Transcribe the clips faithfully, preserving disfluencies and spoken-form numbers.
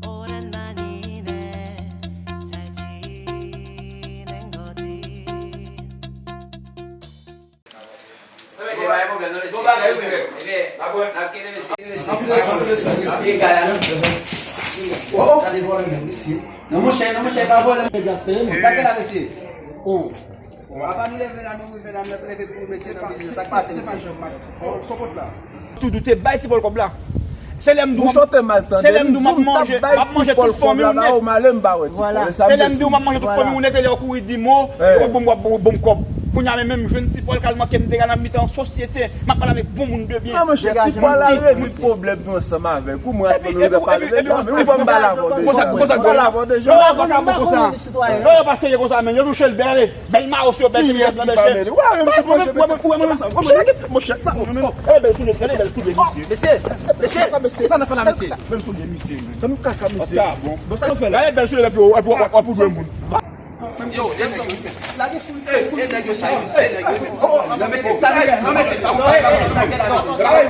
오랜만이네. 잘 지낸 거지? Non, monchè, non, monchè, pa vòlè. Sa ki la, mesye? Bon, apa nou leve la, nou rive la, nou leve pou mesye nan biznis, sa k pase, mesye? Tou doute, bay Ti Pòl kòb la. Se lè m di w, se lè m di w m ap manje, m ap manje tout fanmi w nèt. Vwala. Se lè m di w m ap manje tout fanmi w nèt, e lè w kouri di mo, w ap bon, w ap bon, bon kòb. Kounye a menm, menm jwenn Ti Pòl k al manke m dega nan mitan sosyete, m ap pale avèk bon moun de byen. Non, monchè, Ti Pòl al rezoud pwoblèm nou ansanm avè w. Ou mwen, nou rive pale de jan, men ou ban m pale avè w de jan. Konsa, konsa, konsa. Yo pa serye konsa, men yo touche l bèl. Bèl mawo sou yo, bèl chemiz nan bèl chè. Ou wè menm si monchè, monchè, monchè, e bèl soulye, gade bèl soulye misye. Mesye, mesye, sa n ap fè la, mesye? Bèl soulye misye, men. Sa nou kaka, mesye. Bon, sa nou fè la? Gade bèl soulye la, epi w ap, w ap, w ap ouvri moun. Yo, lage soulye, e nèg yo sa yo, e nèg yo menm. Non, mesye, sa nèg, non, mesye, sa gen la, mesye. Talè,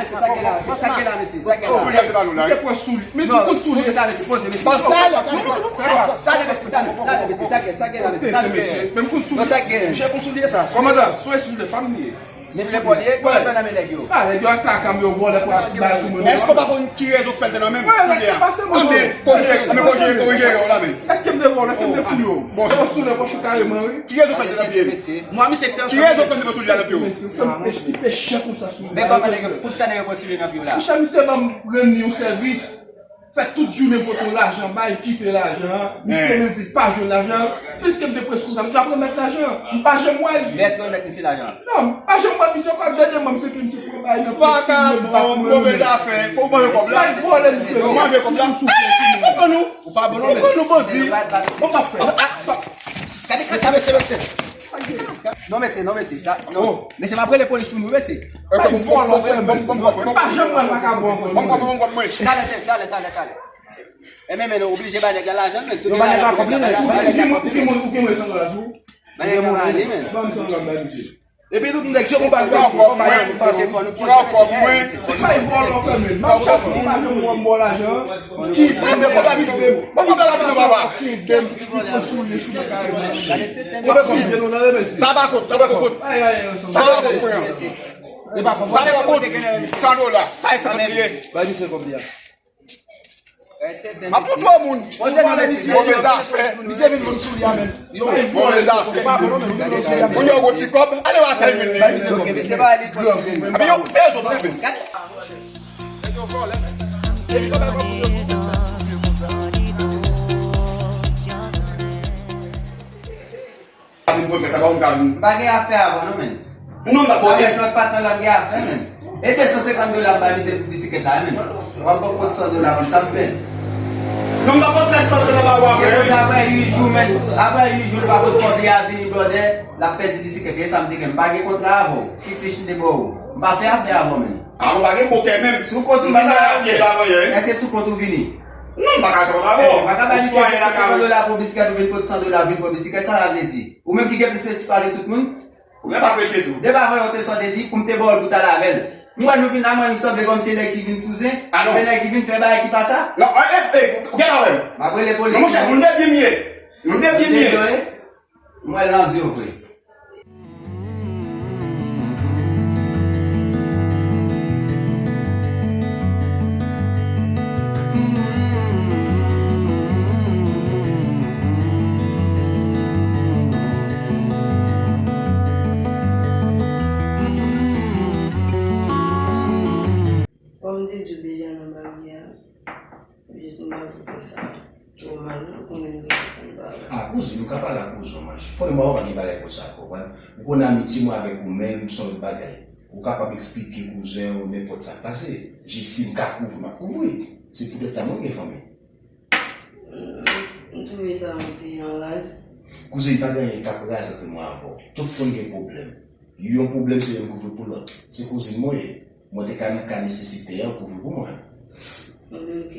mesye, sa gen la, mesye, sa gen la, mesye, sa gen la. Misye pran soulye. Men tout kout soulye sa, mesye, poze, mesye. Talè, talè, talè, mesye, talè, talè, mesye, sa gen, sa gen la, mesye, talè, mesye. Men kout soulye. Non, sa gen. Misye pran soulye sa. Kòman sa? Sou e soulye, fanm li ye. Mesye, Pòl, e kòman fè nan men nèg yo? A, nèg yo ak kaka m yo vòlè pou ap bay sou mwen. Èske w pa konn ki rezon k fè l te nan men m? Anben, kòrije, anben, kòrije, kòrije yo la, men. Èske m te vòlè, èske m te fou yo? Bon, se yon soulye, bon, chou kareman, wi. Ki rezon k fè l te nan pye m? Mwa, misye te ansanm. Ki rezon k fè l te nan soulye a nan pye w? Mesye, m santi m esi peche konsa sou mwen. Men kòman nèg yo, poukisa nèg yo pran soulye nan pye w la? Monchè, misye ban m rann li yon sèvis. Fè tout jounen pote yon lajan bay, kite lajan an. Misye menm di pa jwenn lajan an. Pliske m deprese konsa, misye ap remèt lajan an. M pa janm wè l. Men èske w remèt misye lajan an? Non, m pa janm wè misye ankò. Dènye mwa, misye ke misye pran bay nan pye. Vakabon, move zafè. Ou manje kòb la? Misye al vòlè misye. Ou manje kòb la? Ou pran nou? Ou pa bon non, men. Ou pran nou bandi. Ou pa fè. Gade kaka mesye, mesye. Non, mesye, non, mesye, sa, non. Mesye, m ap rele polis pou nou, mesye. Bay vòlò, frè m. Pa janm wè vakabon ankò. Ban m kòb mwen, ban m kòb mwen. Talè, talè, talè, talè. E men, men, nou oblije bay nèg la lajan, men. Yo ba nèg la kòb li, men. Ou gen mwen, ou gen mwen san dola sou ou? Bay nèg la lajan, men. Ban m san dola, bay misye. Epi tout nèg se konpa li pran kòb mwen. Pran kòb mwen. Bay vòlò, frè m. M ap chache, ou pa janm wè m ba w lajan. Ki, mwen fè kòb la vin. Mwen fè kòb la vin, papa. Ki, Sa pa kont, sa pa kont. Sa pa kont mwen an. Sa pa kont. San dola. Sa e san mil ye. Bay misye kòb li a. M ap montre w moun. Move zafè. Misye vin vòlè soulye a menm. Move zafè. Moun yo gwo ti kòb. Ale w atè vin li. Epi yo, e zòt vin. Pa vin pran sa, pa vin ka vin. M pa gen afè avè w non, men. Non, m pa gen. Avèk lòt patnè la, m gen afè, men. E de san senkant dola m ba misye pou bisiklèt la, men. W ap ban m kont san dola pou sa m fè. Non, m pa pot mèt san dola ba ou apre. E konsa, apre uit jou, men. Apre uit jou, l pa pot kòb li a vini, brother. L ap pèdi bisiklèt. E sa m te gen. M pa gen kontra avè w. Ki fich m te ba w? M pa fè afè avè w, men. A, nou pa gen bon kè menm. Sou kont ou vini la, èske sou kont ou vini? Non, m pa ka fè kont avè w. M pa ka bay misye de san senkant dola pou bisiklèt, ou vin pot san dola, vin pran bisiklèt, sa sa vle di? Ou menm ki gen plis lespri pase tout moun? Ou menm pa fè tchè tou. Depi avan yo te sòt de di, pou m te ba w l pou t al avè l. M wè nou vin la, mwen, nou sanble kòmsi e nèg ki vin sou zen, e nèg ki vin fè bagay ki pa sa. Non, e, e, ou gen la wè m. M ap rele polis. Non, monchè, moun de byen m ye. Moun de byen m ye. M wè l nan zye w vre. Kòm m te di w deja nan bagay a, jis m pa vle konsa. Ou mal, non, ou menm ki konprann pa. A, kouzin, ou ka pale ak kouzin w, mache. Premyèman, ou pa gen bagay konsa, konprann? Ou konn amitye mwen avèk ou, men m se yon lòt bagay. Ou kapab eksplike kouzen w nenpòt sa k pase. Jis si m ka kouvri, m ap kouvri. Se poutèt sa mwen gen fanmi. M twouve sa yon ti jan raz. Kouzin, pa gen anyen k ap raz ant mwen avè w. Tout moun gen pwoblèm. Yon pwoblèm se youn kouvri pou lòt. Se kouzin mwen ye. Mwen te ka nan ka nesesite a, ou kouvri pou mwen. Ok.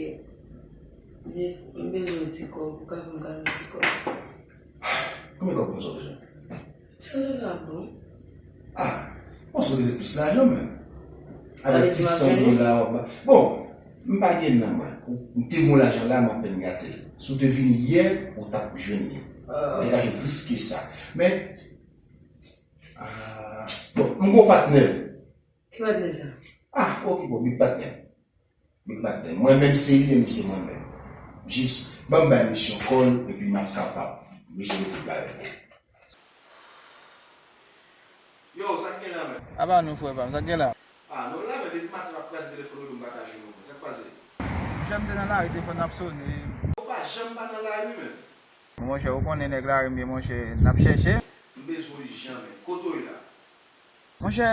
Jis, m bezwen yon ti kòb, ou ka fè m kado yon ti kòb? Konbyen kòb ou bezwen deja? San dola bon. Ah, bon, si w bezwen plis lajan, men. Avèk ti san dola w ap ba. Bon, m pa gen nan mwen. M te gen lajan la, m apèn gate l. Si w te vini yè, ou t ap jwenn li. Ah. Ou te ka jwenn plis ke sa. Men, ah, bon, m gon patnè. Ki patnè sa? Ah, ok, bon, big patnè. Big patnè. Mwen menm se li, men se mwen menm. Jis, ban m bay misye yon kòl, epi m ap kapab jere tout bagay. Yo, sa k gen la, men? Aba nou, frè pa m, sa k gen la? Ah, non, la, men, depi maten m ap kraze telefòn ou, m pa ka jwenn ou, men. Sa k pase? Monchè, m te nan lari, telefòn nan ap sone. Ou pa janm pa nan lari, men. Monchè, ou konnen nèg lari m ye, monchè, n ap chèche. M bezwen w ijan, men. Kote w ye la? Monchè,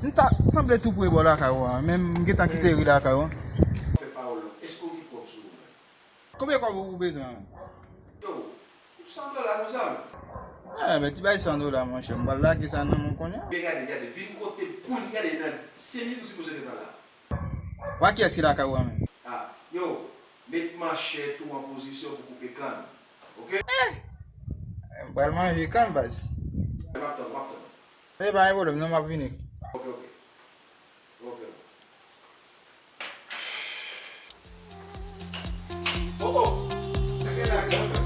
m ta sanble tou pre bò lakay ou a, men m gentan kite ri lakay ou a. Fè pawòl lan. Èske w gen kòb sou ou, men? Konbyen kòb ou bezwen an? Yo, ou san dola konsa, men? Ah, men ti bay san dola, monchè. M pral lage sa nan men w kounye a. Men gade, gade, vin kote m kounye, gade, nan senk minit ou sipoze gentan la. Wa kiyès ki lakay ou a menm? Ah, yo, met manchèt ou an pozisyon pou koupe kann. Ok? Eh! M pral manje kann, baz. M ap tann, m ap tann. E pa gen pwoblèm, non, m ap vini. Ok, ok. Ok. Oh, oh! Gade la, gade.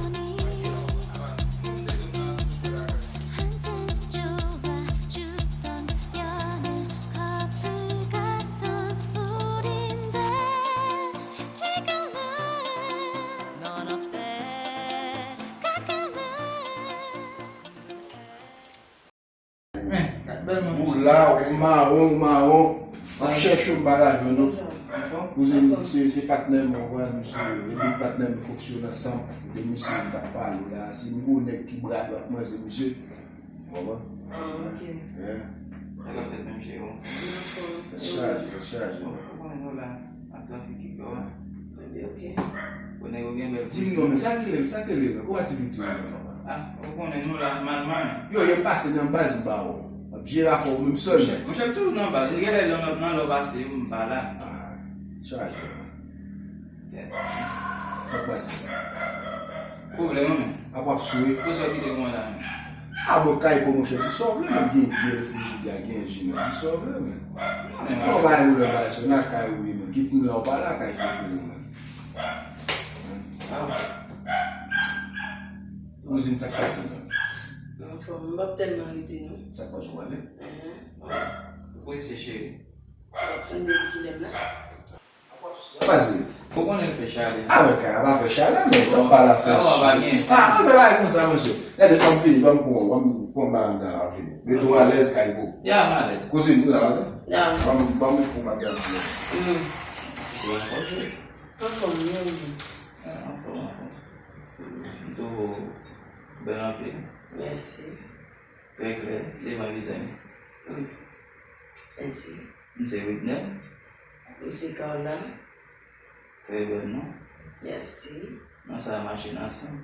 Men, gad bèl moun. Ou la, ou mawon, ou mawon. W ap chèche w, m pa ka jwenn ou. Anfòm? Kouzen m, se, se patnè m, ou wè, misye, epi patnè m fonksyone ansanm. Epi misye, m t ap pale w la. Se nouvo nèg ki bradwat mwen, se misye. Ou konprann? Ah, ok. Yeah. Sa k ap fèt menm, cheri? Anfòm. Tèt chaje, tèt chaje. Bon, ou konnen nou la. Ak trafik ki fè w. Ebyen, ok. Konnen yo gen bèl. Di m non, men sa k rele, sa k rele, men? Kòman ti Victor ye, papa? Ah, ou konnen nou la, man, man. Yo, yo pase nan baz m pa wè w. M ap jere afè w menm sèlman. Monchè, monchè, m toujou nan baz. Gen lè nan, nan lè w pase, m pa la. Ah, chaje. Kèt. Sa k pase? Pwoblèm, men. Apa w ap sou e? Pou sa w kite mwen la, men. A bon, kay bon, monchè, di sa w vle, men gen, gen frijidè, gen ji, men di sa w vle, men. Non, men. Ou pa yon lè bay sa, nan kay ou ye, men. Kit m la, ou pa lakay, se pou ou, men. Ah. Kouzin, sa k pase, men? Anfòm, m p ap tèlman rete, non. Sa k pase, w ale? Enhen. Ou prese, cheri? M ap tann depi kilè m la. Pase. Ou konnen l fè chalè. A, men kay la pa fè chalè, men sa pa la fè. Ah, pa gen. Ah, men bagay konsa, monchè. Gade, fò m vini, ban m pran, ban m pran bagay m nan la, m vini. Mete w alèz, kay pou. Ya, m alèz. Kouzin, ou la, wi? Ya. Ban m, ban m pran bagay m nan. Hmm. Ou anfòm, cheri? Anfòm, wi. Ah, anfòm, anfòm. M twouve w bèl anpil. Mèsi. Trè klè, devan vizaj. Hmm. Mèsi. M se Widner. M se Carla. Trè bèl non. Mèsi. Non sa a mache nan san.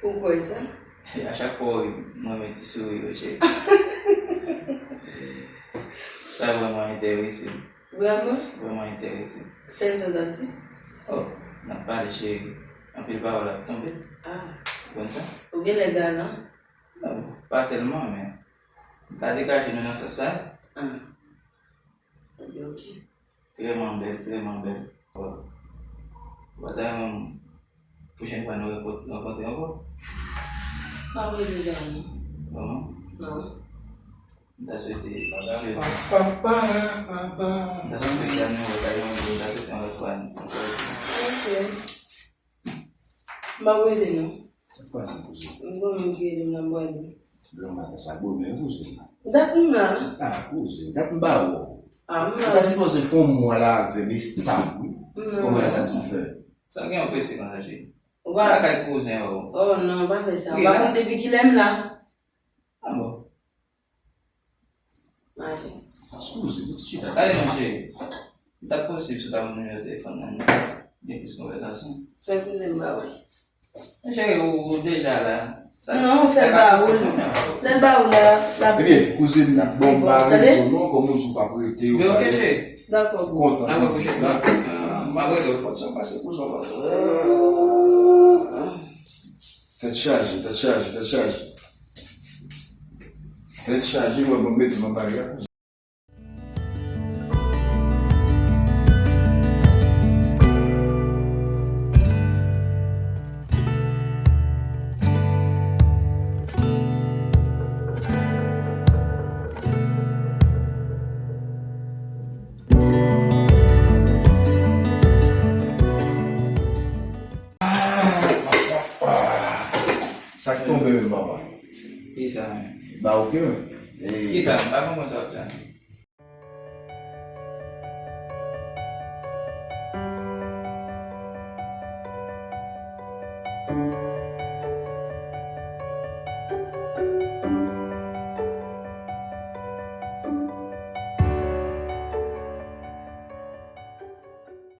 Ou kwè sa? A chak fwa w ri, m renmen ti souri yo, cheri. Sa vrèman enterese m. Vrèman? Vrèman enterese. Sèl sa w t ap di? Oh, n ap pale, cheri. Anpil pawòl ap tonbe. Ah. Ou konn sa? Ou genlè galan? Non, pa tèlman, men m ka degaje nou nan sans sa. Ah. Ebyen, ok. Trèman bèl, trèman bèl. Ou pa ta renmen pwochèn fwa nou rankontre ankò? Pa bezwen sa, non. Kòman? Non. M ta swete. Pa, pa, pa, pa, pa. M ta swete ke nou wè, pa janm wè, m ta swete yon lòt fwa ankò. Ok. M ap rele nou. Sa k pase, kouzin? M gon moun ki rele m nan bwè dlo. Granmaten sa bonè, kouzin. Dat m la. Ah, kouzin, dat m pa wè w. Ah, m la. Ou ta sipoze fè yon mwa la avè m estab, wi. M la. Kòman sa ti fè? Sa gen yon prese konsa, cheri? Ou pa lakay kouzen ou. Oh non, pa fè sa. Ou pa konn depi kilè m la. Ah bon? Maten. Eskize, pitit chita. Gade non, cheri. Li t ap posib si w ta ban m nimewo telefòn nan, nou ta gen plis konvèsasyon. Fè kouzen m ba w. Men cheri, ou, ou deja la. Sa, non, fè l ba ou. Lè l ba ou la, l ap. Ebyen, kouzen m, bon, m pa rete non, kòm ou di w p ap rete, ou pa rete. Dakò, bro. Kontan, kontan. Dakò, mizik la. Ah, m ap rele w. Fòt sa pase pou zòt. Tèt chaje, tèt chaje, tèt chaje. Tèt chaje, mwen, mwen mete nan bagay la. Sa k tonbe menm, papa? Kisa? Ba oke, wi. Kisa? M pa konprann sa w ap di la.